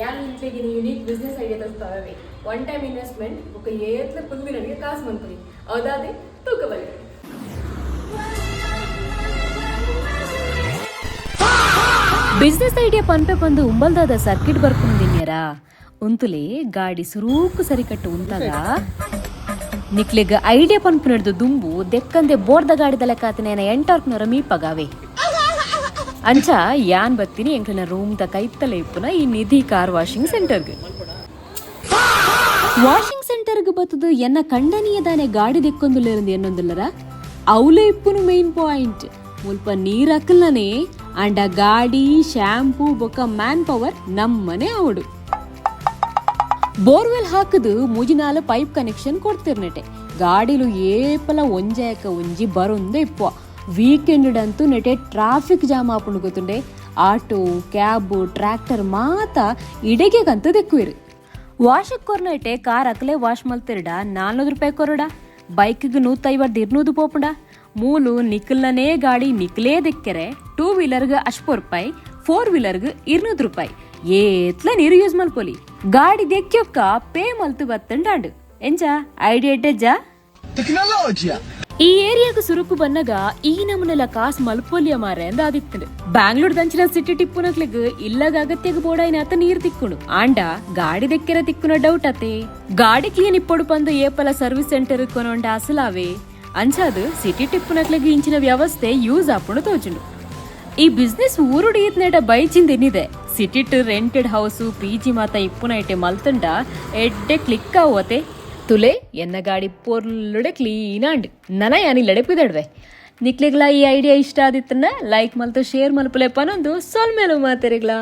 ಯಾನ್ ಇಂಚೆಗಿನ unique business idea ತೋರಿಸ್ತಾವೆ. One time investment ಬೊಕ ಏತ್ಲ ಕುಲ್ದಿನಡಿಗೆ ಕಾಸು ಮನ್ಪುನಿ. ಹೌದಾದೆ ತೂಕ ಬಲ್ಲಿ. ಬಿಸ್ನೆಸ್ ಐಡಿಯಾ ಪನ್ಪೆ ಬಂದು ಉಂಬಲ್ದಾದ ಸರ್ಕಿಟ್ ಬರ್ಪುಂದಿನ್ಯರ ಉಂತುಲೆ. ಗಾಡಿ ಸುರೂಕು ಸರಿಕಟ್ಟು ಉಂತಾಗ ನಿಕ್ಲೆಗ್ ಐಡಿಯಾ ಪನ್ಪು ನಡೆದು ದುಂಬು ದೆಕ್ಕಂದೆ ಬೋರ್ದ ಗಾಡಿದ ಲೆಕ್ಕಾತಿನ ಎಂಟಾರ್ಕ್ನವರ ಮೀಪಗಾವೆ. ಅಂಚ ಯಾನ್ ಬತ್ತೀನಿ ಎಂಕ್ಲೆನ ರೂಮ್ ದ ಕೈತ್ತಲೆ ಇಪ್ಪುನ ಈ ನಿಧಿ ಕಾರ್ ವಾಷಿಂಗ್ ಸೆಂಟರ್ಗ್. ವಾಷಿಂಗ್ ಸೆಂಟರ್ಗ್ ಬತ್ತದು ಎನ್ನ ಕಂಡನಿಯದಾನೆ ಗಾಡಿ ದೆಕ್ಕೊಂದುಲ್ಲೇರಂದು ಎನ್ನೊಂದುಲ್ಲರ? ಅವಲೇ ಇಪ್ಪುನು ಮೇನ್ ಪಾಯಿಂಟ್. ಮುಲ್ಪ ನೀರ್ ಅಕ್ಕಲ್ನೇ ಅಂಡ ಗಾಡಿ, ಶಾಂಪೂ ಬೊಕ್ಕ ಮ್ಯಾನ್ ಪವರ್ ನಮ್ಮನೆ ಅವಡು. ಬೋರ್ವೆಲ್ ಹಾಕದು ಮುಜಿನಾಲ ಪೈಪ್ ಕನೆಕ್ಷನ್ ಕೊಡ್ತಿರ್ನೆಟೆ. ಗಾಡಿಲು ಏಪಲ ಒಂಜಾಯಕ ಒಂಜಿ ಬರೊಂದೇ ಇಪ್ಪ. ವೀಕೆಂಡ್ ಅಂತೂ ನೆಟೆ ಟ್ರಾಫಿಕ್ ಜಾಮ್ ಆಪುಂಡು ಗೊತ್ತುಂಡೆ. Auto, cab, tractor ಮಾತ ಇಡೆಗೆ ಕಂತ ದೆಕ್ಕುವಿರು. ವಾಶಕ್ ಕೊರ್ನೈಟೆ ಕಾರ್ ಅಕಲೆ ವಾಶ್ ಮಲ್ತಿರಡ 400 ರೂಪಾಯಿ ಕೊರಡ, ಬೈಕ್ಗೆ 150, 200 ಪೋಪುಂಡ. ಮೂಲು ನಿಖಲ್ನೇ ಗಾಡಿ ನಿಖಲೇ ದೆಕ್ಕೆರೆ ಟೂ ವೀಲರ್ಗೆ 60 ರೂಪಾಯಿ, ಫೋರ್ ವೀಲರ್ಗೆ 200 ರೂಪಾಯಿ. ಏತ್ಲ ನೀರು ಯೂಸ್ ಮಲ್ಪೊಲಿ. ಗಾಡಿ ದೆಕ್ಕ್ಯೊಕ್ಕ ಪೇ ಮಲ್ತು ಬತ್ತಂಡಾಂಡು. ಎಂಚ ಐಡಿಯಾ, ಎಡ್ಡೆಜ್ಜಾ? Tecnologia! ಈ ಏರಿಯಾಗ ಸುರುಕು ಬನ್ನಗ ಈ ನಮನೆಲ್ಲ ಕಾಸ್ ಮಲ್ಪೊಲಿಯ ಮಾರೆ ಅಂದ ಆದಿತ್ತಂಡು. ಬ್ಯಾಂಗ್ಳೂರ್ ದಂಚಿನ ಸಿಟಿ ಟಿಪ್ಪುನಕ್ಲೆಗ್ ಇಲ್ಲಗ ಅಗತ್ಯಗ ಬೋಡಾಯಿನ ಅತ ನೀರ್ ತಿಕ್ಕುಂಡು. ಆಂಡ ಗಾಡಿ ದೆಕ್ಕೆರ ತಿಕ್ಕುನ ಡೌಟ್ ಅತೆ. ಗಾಡಿ ಕ್ಲೀನ್ ಇಪ್ಪೊಡು ಪಂದು ಏಪಲ ಸರ್ವಿಸ್ ಸೆಂಟರ್ ಕೊನೊಂಡ ಅಸಲಾವೆ. ಅಂಚಾದು ಸಿಟಿ ಟಿಪ್ಪುನಕ್ಲೆಗ್ ಇಂಚಿನ ವ್ಯವಸ್ಥೆ ಯೂಸ್ ಆಪುಂಡು ತೋಜುಂಡು. ಈ ಬಿಸ್ನೆಸ್ ಊರುಡು ಈತ್ನೇಟ ಬೈಚಿಂದ ಎನ್ನಿದೆ. ಸಿಟಿಟ್ rented house, PG ಮಾತ ಇಪ್ಪುನೈಟೆ ಮಲ್ತಂಡ ಎಡ್ಡೆ ಕ್ಲಿಕ್ ಆವತೆ. ತುಲೆ, ಎನ್ನ ಗಾಡಿ ಪೊರ್ಲುಡೆ ಕ್ಲೀನ್ ಆಂಡ್. ನನ ಯಾನ್ ಇಲ್ಲಡೆ ಪಿದಡ್ವೆ. ನಿಕ್ಲೆಗ್ಲಾ ಈ ಐಡಿಯಾ ಇಷ್ಟ ಆದಿತ್ತನ್ನ ಲೈಕ್ ಮಲ್ತು ಶೇರ್ ಮಲ್ಪುಲೆ ಪನೊಂದು ಸೊಲ್ಮೆಲು ಮಾತೆರೆಗ್ಲಾ.